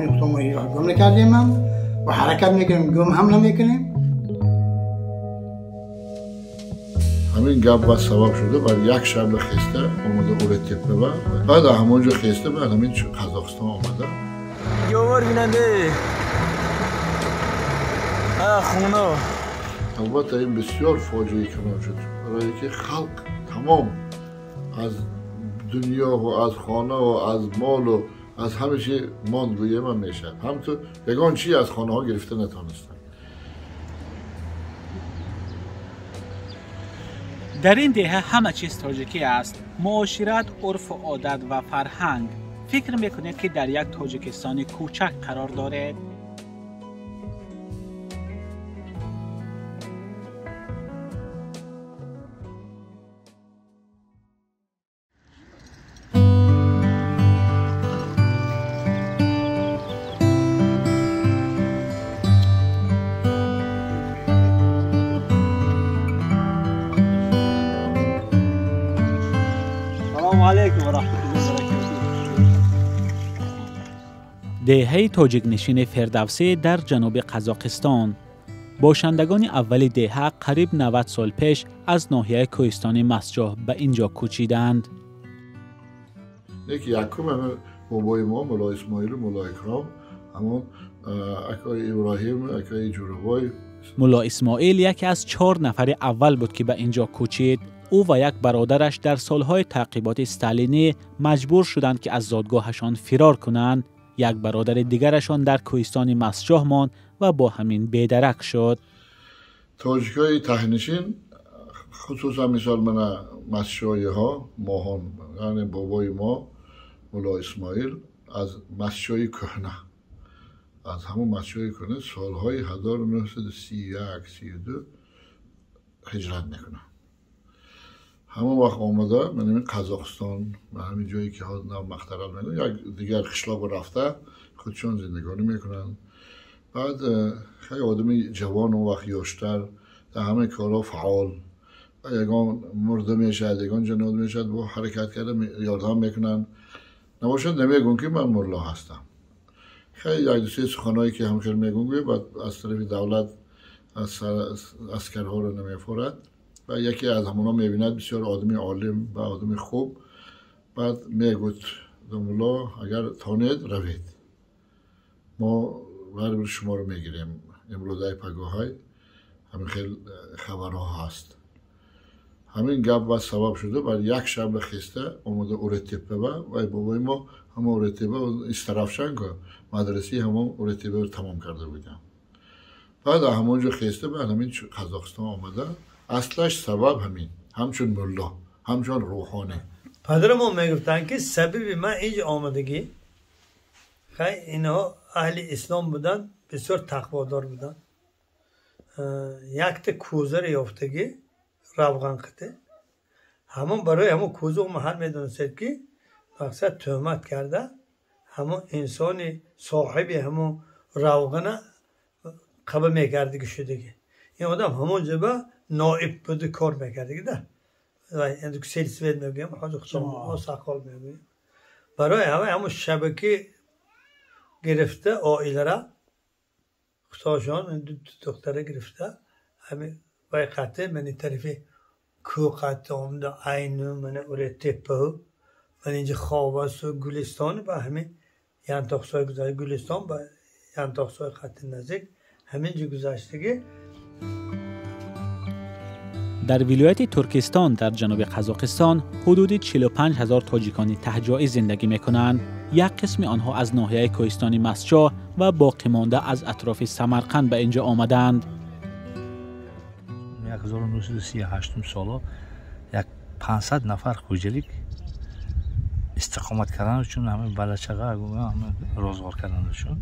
خیابان خودمون گم نکردیم هم و حرکت میکنیم، گم هم نمیکنیم. همین گپ و سبب شده بعد یک شب خسته اومده اورتپه و بعد همونجا خسته بعد همین قزاقستان آمده. یوار بیننده خونه. البته این بسیار فاجعه کنار شد برای که خلق تمام از دنیا و از خانه و از مال و از همه چی ماند روی من میشد. هم تو یگان چی از خانه ها گرفته نتانستن. در این دهه همه چیز تاجیکی است. معاشرت، عرف و عادت و فرهنگ. فکر میکنید که در یک تاجیکستان کوچک قرار دارید؟ деҳаи тоҷикнишини Фирдавсӣ дар ҷануби Қазоқистон. Бошандагони аввали деҳа қариб 90 сол пеш аз ноҳияи кӯҳистони Мастҷоҳ ба ин ҷо кӯчиданд. Яки якум бобои мо Мулло Исмоилу Мулло Икром, ҳамон акои Иброҳим, акои Ҷурабой. Мулло Исмоил яке аз 4 нафари аввал буд ки ба ин ҷо кӯчид. Ӯ ва як бародараш дар солҳои таъқиботи сталинӣ маҷбур шуданд ки аз зодгоҳашон фирор кунанд. Як бародари дигарашон дар кӯҳистони Мастҷоҳ монд ва бо ҳамин бедарак шуд. Тоҷикҳои таҳнишин, хусусан мисол мана мастҷоҳиҳо, моҳон, яъне бобои мо Мулло Исмоил аз мастҷоҳи кӯҳна, аз ҳамон мастҷоҳи кӯҳна солҳои 1931-32 ҳиҷрат мекунад. Ҳамон вақт омада ман ҳамин Қазоқистон, ба ҳамин ҷое ки ҳозир нав Махтарал мегӯянд, як дигар қишлоқро рафта худшон зиндагонӣ мекунанд. Баъд хеле одами ҷавон он вақт ёштар, дар ҳамаи корҳо фаъол, ягон мурда мешавад, ягон ҷанод мешавад, бо ҳаракат карда ёрдам мекунанд. Набошад намегӯям ки ман мулло ҳастам. Хеле як ду се суханҳое ки ҳамхел мегӯям, баъд аз тарафи давлат аскарҳоро намефорад. و یکی از همونا میبیند بسیار آدمی عالم و آدمی خوب، بعد میگوید مولا اگر تانید روید، ما بر شما رو میگیریم. امروزه پگاهای همین خیلی خبرها هست. همین گپ و سبب شده بعد یک شب خسته اومده اورتپه و بابای ما هم اورتپه استرافشان که مدرسه همون اورتپه رو تمام کرده بودم. بعد همونجا خسته بعد همین قزاقستان آمده. اصلش سبب همین، همچون ملا، همچون روحانه. پدرمون میگفتن که سبب من اینجا آمدگی، خیلی اینها اهل اسلام بودن، بسیار تقوادار بودن. یک تا کوزه رو یافتگی روغن قطه، همون برای همون کوزه محل میدونستید که مقصد تهمت کرده، همون انسانی صاحب همون روغنه قبل میکردگی شدگی. این آدم همون جبه نائب بوده کار میکرد ده. و سلسله میگیم، حاج خودم سقال میگیم. برای همه همون شبکه گرفته عائله را، خداشان دو دختره گرفته، همین وای قطعه من این طرفی کو قطعه آمده عین من اوره تپه، من اینجا خواست و گلستان با همین ینتاقسای گذشت، گلستان با ینتاقسای قطعه نزدیک همینجا گذشتگی. Дар вилояти Туркистон дар ҷануби Қазоқистон ҳудуди 45 ҳазор тоҷикони таҳҷоӣ зиндагӣ мекунанд. Як қисми онҳо аз ноҳияи кӯҳистони Мастҷоҳ ва боқимонда аз атрофи Самарқанд ба ин ҷо омаданд. 1938 соло як 500 нафар хоҷалик истиқомат карданашон, ҳамин балачаға розгор карданашон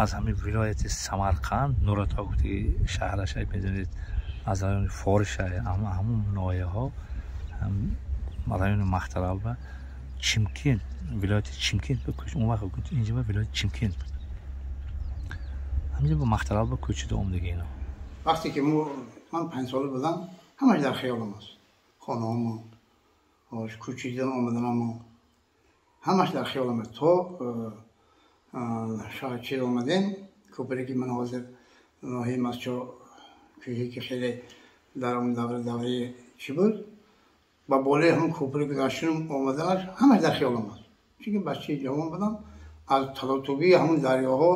аз ҳамин вилояти Самарқанд, Нурата гуфти шаҳраш медонед, аз райони Фориша, ҳамон ноҳияҳо, райони Махтарал ва Чимкент, вилояти Чимкент, он вақт инҷа вилояти Чимкент буд. ҳаминҷа ба Махтарал ба кӯчида омдаги ино. Вақте ки ман 5 сола будам, ҳамаш дар хаёлам аст. Хонаҳамон, кӯчидан омаданамон, ҳамаш дар хаёлам аст. То шаҳр омадем, кӯпре ки ман ҳозир ноҳияи Мастчоҳ кӯҳе ки хеле дар он давраи чӣ буд, ба болои ҳамон кӯпре гузаштанум омаданаш ҳамаш дар хиёлам аст. Чунки бачаи ҷавон будам, аз талотубии ҳамон дарёҳо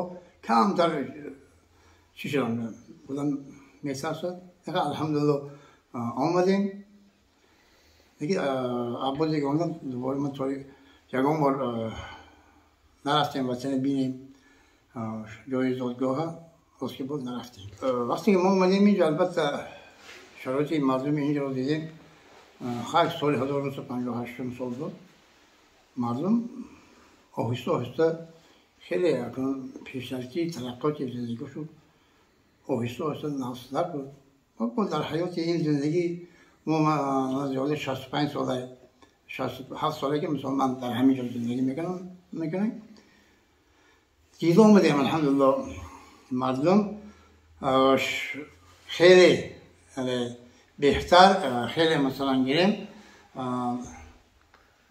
камтар чӣ шудам, будам метарсад. Алҳамдулилло омадем. Лекин аббозе ки омадам, дубора ман то ягон бор нарафтем ватана бинем, ҷои зодгоҳа рост ки боз нарафтем. Вақте ки мо омадем инҷо, албатта шароити мардуми инҷоро дидем. Хайр, соли 1958 сол буд. Мардум оҳиста оҳиста хеле пешрафти тараққиёти зиндагӣ шуд, оҳиста оҳиста нақсдар буд. Ва дар ҳаёти ин зиндагӣ мо зиёда 65 сола, 67 сола ки мисол ман дар ҳамин ҷо зиндагӣ мекунам, дида омадем, алҳамдулилло, мардум хеле беҳтар, хеле масалан гирем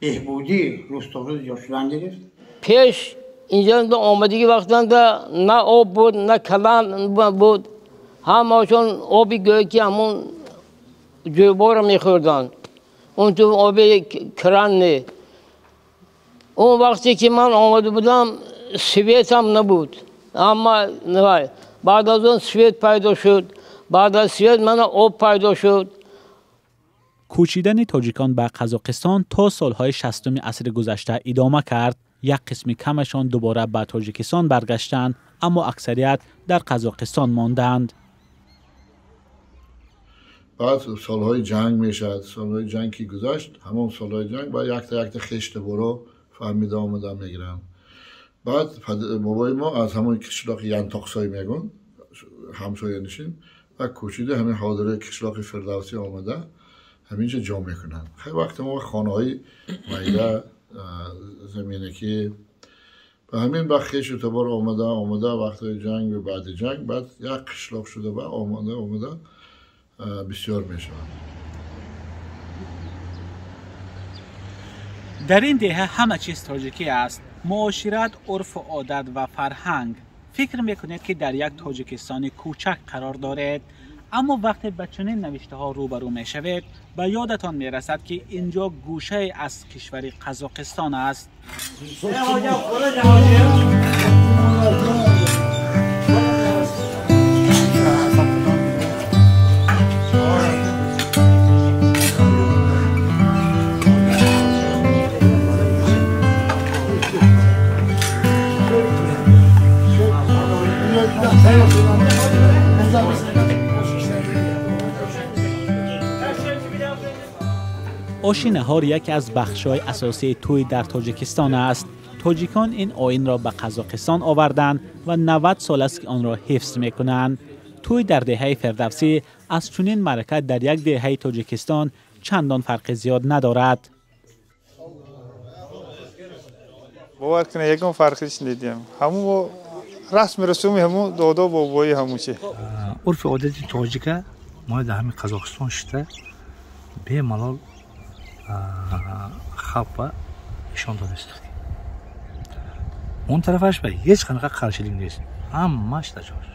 беҳбудӣ рӯз то рӯз зиёд шудан гирифт. Пеш инҷо омадагӣ вақтанда на об буд, на калан буд, ҳамашон оби гӯё ки ҳамон ҷӯйборро мехӯрданд, он ту оби кран не. Он вақте ки ман омада будам, светам набуд, амма баъд аз он свет пайдо шуд, баъд аз свет мана об пайдо шуд. Кӯчидани тоҷикон ба Қазоқистон то солҳои 60-уми асри гузашта идома кард. Як қисми камашон дубора ба Тоҷикистон баргаштанд, аммо аксарият дар Қазоқистон монданд. баъд солҳои ҷанг мешавад. Солҳои ҷанг ки гузашт, ҳамон солҳои ҷанг баъд якта якта хештаборо фаҳмида омада мегиранд. Баъд бобои мо аз ҳамон қишлоқи Янтоқсой мегӯн, ҳамсоянишин, ва кӯчида ҳамин ҳозираи қишлоқи Фирдавсӣ омада ҳаминҷо ҷо мекунанд. Хеле вақт мо хонаҳои майда заминакӣ ба ҳамин вақт хешу табор омада омада вақтҳои ҷанг ва баъди ҷанг баъд як қишлоқ шуда ва омада омада бисёр мешаванд. Дар ин деҳа ҳама чиз тоҷикӣ аст: муошират, урфу одат ва фарҳанг. Фикр мекунед, ки дар як Тоҷикистони кӯчак қарор доред, аммо вақте ба чунин навиштаҳо рӯбарӯ мешавед, ба ёдатон мерасад, ки инҷо гӯшае аз кишвари Қазоқистон аст. Оши наҳор яке аз бахшҳои асосии тӯй дар Тоҷикистон аст. Тоҷикон ин оинро ба Қазоқистон оварданд ва 90 сол аст, ки онро ҳифз мекунанд. Тӯй дар деҳаи Фирдавсӣ аз чунин маърака дар як деҳаи Тоҷикистон чандон фарқи зиёд надорад. Бовар кунед, ягон фарқиш надидем. Ҳамун расми русуми ҳамун додо бобои ҳамун чи. Урфу одати тоҷика мо дар ҳамин Қазоқистон шита бемалол халқба ишон додастик. Он тарафаш ба ҳеҷ қанақа қаршилик нест, ҳамаш даҷош.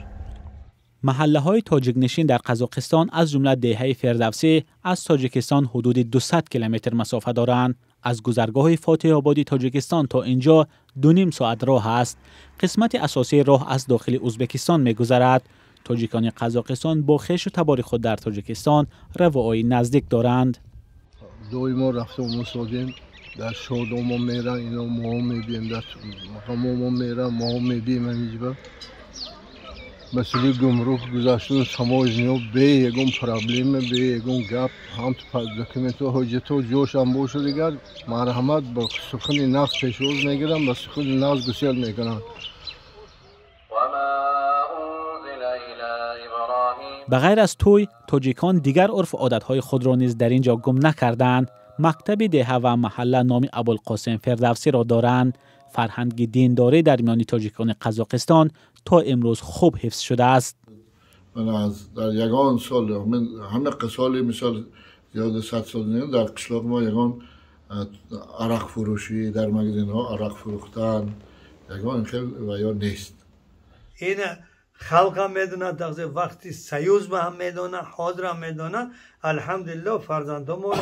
Маҳаллаҳои тоҷикнишин дар Қазоқистон, аз ҷумла деҳаи Фирдавсӣ, аз Тоҷикистон ҳудуди 200 километр масофа доранд. Аз гузаргоҳи Фотиҳободи Тоҷикистон то инҷо 2,5 соат роҳ аст. Қисмати асосии роҳ аз дохили Ӯзбекистон мегузарад. Тоҷикони Қазоқистон бо хешу табори худ дар Тоҷикистон равои наздик доранд. Доимо рафта омӯсодем, дар шодомо меран, ино моҳо мебием, дар мақомомо меран, моҳо мебием. Ҳамиҷба масъалаи гумрук гузаштану таможня бе ягон проблема, бе ягон гап, ҳам документҳо, ҳуҷҷатҳо ҷошам бошад, дигар марҳамат ба сухани нағз пешвоз мегиранд, ба сухани нағз гусел мекунанд. Ба ғайр аз тӯй, тоҷикон дигар урфу одатҳои худро низ дар ин ҷо гум накарданд. Мактаби деҳа ва маҳалла номи Абулқосим Фирдавсиро доранд. Фарҳанги диндорӣ дар миёни тоҷикони Қазоқистон то имрӯз хуб ҳифз шудааст. Ман аз дар ягон сол, ҳама соли мисол зиёда 100 сол дар қишлоқ мо ягон арақ фурӯшӣ, дар магазинҳо арақ фурӯхтан, Ягон хел ва ё нест. Ина халқ ҳам медонад, вақти союз ба ҳам медонад, ҳозир ҳам медонад. Алҳамдулилло, фарзандҳомо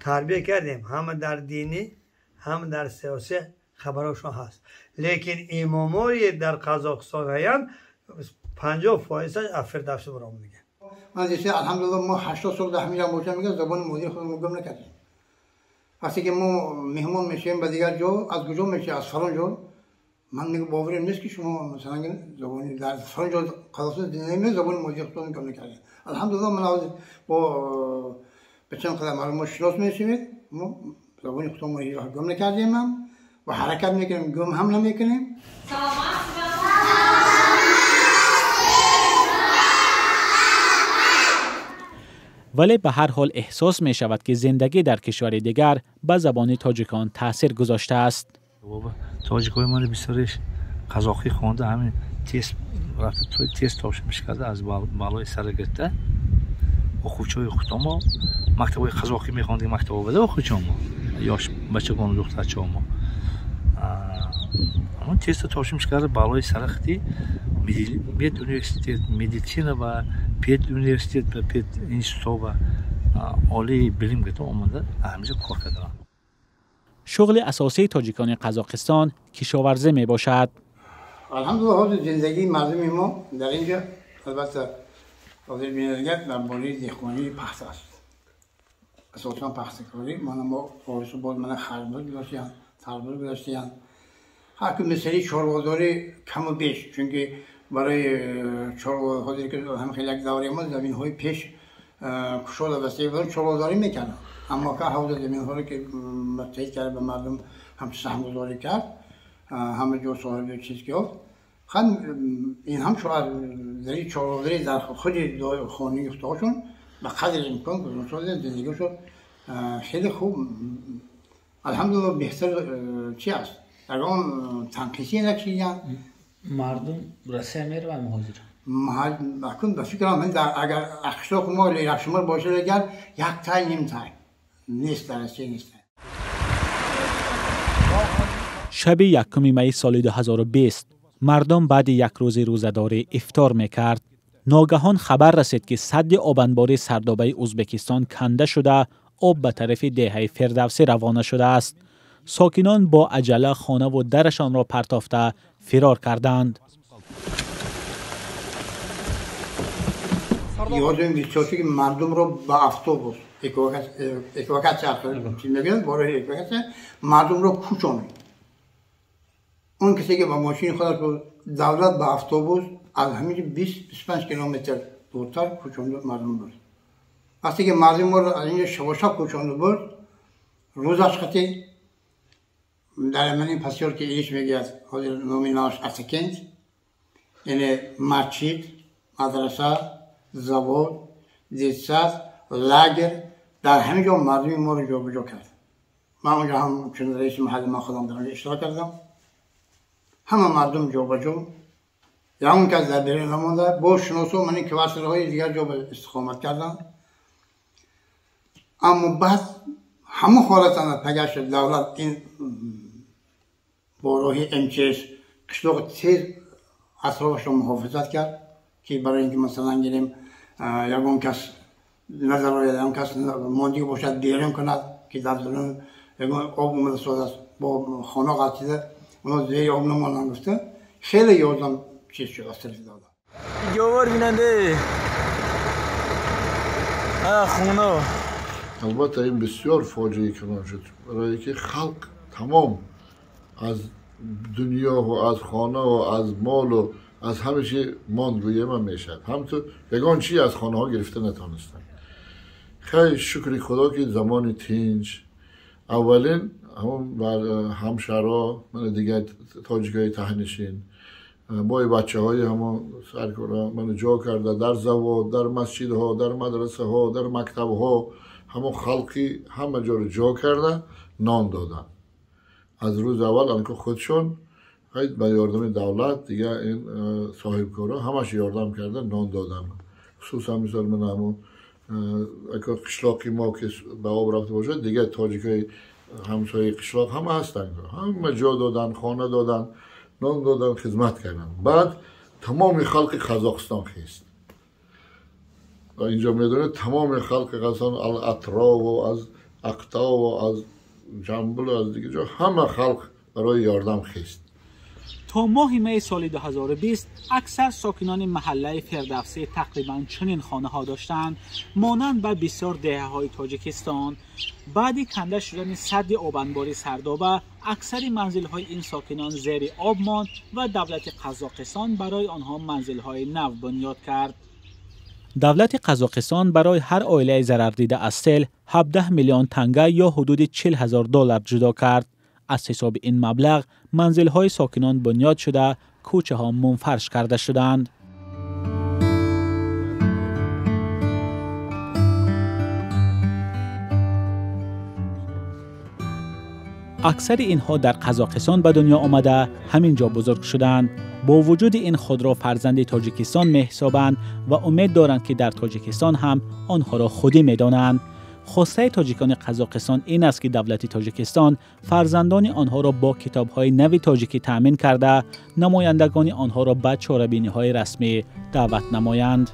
тарбия кардем, ҳама дар динӣ, ҳам дар сиёсӣ хабарошон ҳаст. Лекин имомое дар Қазоқистон ҳаянд, 50% аз Фирдавсӣ баромадаган. Ман десе, алҳамдулилло, мо 80 сол дар ҳаминҷо бошам, мегӯям, забони модари худро гум накардем. Вақте ки мо меҳмон мешавем ба дигар ҷо, аз куҷо мешавем, аз фалон ҷо, ман мегӯям, боварим нест, ки шумо масалан забони дар фалон ҷо Қазоқистон зиндагӣ мекунед, забони модари худро гум накардем. Алҳамдулилло, ман ҳозир бо ба чанд қадар мардум шинос мешавед, мо забони худро ҳеҷ вақт гум накардем ҳам ва ҳаракат мекунем, гум ҳам намекунем. Вале ба ҳар ҳол эҳсос мешавад, ки зиндагӣ дар кишвари дигар ба забони тоҷикон таъсир гузоштааст. Тоҷикои мо бисёреш қазоқӣ хонда, ҳамин тест рафта, тест топшириш карда, аз балои сара гирифта. Оқувчиҳои худомо мактабҳои қазоқӣ мехондем, мактаб буда оқувчиҳомо, ёш бачагону духтарчаҳомо ҳамон теста топшириш карда, балои сара хити медуниверситет, медицина ва педуниверситет ва пединститут ва олии билим гирифта омада, ҳаминҷо кор кардам. Шуғли асосии тоҷикони Қазоқистон кишоварзӣ мебошад. Алҳамдулилло, ҳозир зиндагии мардуми мо дар инҷо, албатта, ҳозир бинандагар, дар бораи деҳқонии пахта аст. Асосан пахтакорӣ. Мана мо орису боз мана харбуз гузоштиянд, тарбуз гузоштиянд. Ҳар ки масъалаи чорводорӣ каму беш, чунки барои чорво ҳозир ки ҳам хеле як давраи мо заминҳои пеш кушода васеъ буданд, чорводорӣ мекарданд. Аммо ка ҳавза заминҳоро ки тайид кард, ба мардум ҳамчун саҳмгузорӣ кард, ҳама ҷо соҳиби чиз ки ёфт. Хан ин ҳам дари чорводорӣ дар худи хонаи худашон ба қадри имкон гузошта, зиндагиашон хеле хуб, алҳамдулилло, беҳтар чи аст, ягон танқисӣ накшиданд. Мардум Россия мераванд муҳоҷир? Акун ба фикрам, агар қишлоқи мо якшумор бошад, агар як тай, ним тай нест, дар Россия нест. Шаби 1 майи соли 2020 мардум баъди як рӯзи рӯзадорӣ ифтор мекард. Ногаҳон хабар расид, ки садди обанбори Сардобаи Ӯзбекистон канда шуда, об ба тарафи деҳаи Фирдавсӣ равона шудааст. Сокинон бо аҷала хонаву дарашонро партофта фирор карданд. Ёдем бисёр, ки мардумро ба автобус эвакуатсия мегӯянд, бораи эвакуатсия мардумро кӯчонид. Он касе ки ба мошини худаш буд, давлат ба автобус аз ҳамин 20-25 километр дуртар кӯчонду мардум бурд. Вақте ки мардум моро аз инҷо шабошаб кӯчонду бурд, рӯзаш қати дар мани посёлки Илиш мегӯяд, ҳозир номи наваш Атакент, яъне масҷид, мадраса, завод, детсад, лагер, дар ҳамин ҷо мардуми моро ҷобаҷо кард. Ман онҷо ҳам чун раиси маҳалли ман худам дар онҷо иштирок кардам. Ҳама мардум ҷобаҷо, ягон кас дар берун намонда. Бо шиносо мани квартираҳои дигар ҷо истиқомат карданд. Аммо баъд ҳамон ҳолатана пагашт давлат ин бо роҳи МЧС қишлоқи тез атрофашро муҳофизат кард, ки барои ин ки масалан гирем, ягон кас назарояд, ягон кас мондиги бошад, берун кунад, ки дар дарун ягон об омада созад, бо хона ғалтида оно зери об намонанд гуфта, хеле ёрдам чиз шуд аз тарафи давлат. Ёвар бинанде хона. Албатта, ин бисёр фоҷиаи калон шуд, барое ки халқ тамом аз дунёву аз хонаву аз молу аз ҳама чи монд, гӯема мешавад. Ҳамту ягон чи аз хонаҳо гирифта натонистанд. Хай, шукри Худо, ки замони тинҷ аввалин ҳамон бар ҳамшаҳрҳо, мана дигар тоҷикои таҳнишин бои бачаҳои ҳамон саркора мана ҷо карда, дар завод, дар масҷидҳо, дар мадрасаҳо, дар мактабҳо ҳамон халқи ҳама ҷоро ҷо карда, нон доданд. Аз рӯзи аввал анко худшон ба ёрдами давлат, дигар ин соҳибкорҳо ҳамаш ёрдам карда, нон доданд. Хусусан мисол мана ҳамон қишлоқи мо ки ба об рафта бошад, дигар тоҷикои ҳамсояи қишлоқ ҳама ҳастанд, ҳама ҷо доданд, хона доданд. нон додан, хизмат карданд. Баъд тамоми халқи Қазоқистон хест. Инҷо медонед, тамоми халқи Қазоқистон аз Атрову аз Ақтову аз Ҷамбулу аз дигар ҷо ҳама халқ барои ёрдам хест. То моҳи майи соли 2020 аксар сокинони маҳаллаи Фирдавсӣ тақрибан чунин хонаҳо доштанд, монанд ба бисёр деҳаҳои Тоҷикистон. Баъди канда шудани садди обанбори Сардоба, аксари манзилҳои ин сокинон зери об монд ва давлати Қазоқистон барои онҳо манзилҳои нав бунёд кард. Давлати Қазоқистон барои ҳар оилаи зарардида аз сел 17 миллион танга ё ҳудуди 40 ҳазор доллар ҷудо кард. Аз ҳисоби ин маблағ манзилҳои сокинон бунёд шуда, кӯчаҳо мунфарш карда шуданд. Аксари инҳо дар Қазоқистон ба дунё омада, ҳамин ҷо бузург шуданд. Бо вуҷуди ин худро фарзанди Тоҷикистон меҳисобанд ва умед доранд, ки дар Тоҷикистон ҳам онҳоро худӣ медонанд. Хостаи тоҷикони Қазоқистон ин аст, ки давлати Тоҷикистон фарзандони онҳоро бо китобҳои нави тоҷикӣ таъмин карда, намояндагони онҳоро ба чорабиниҳои расмӣ даъват намоянд.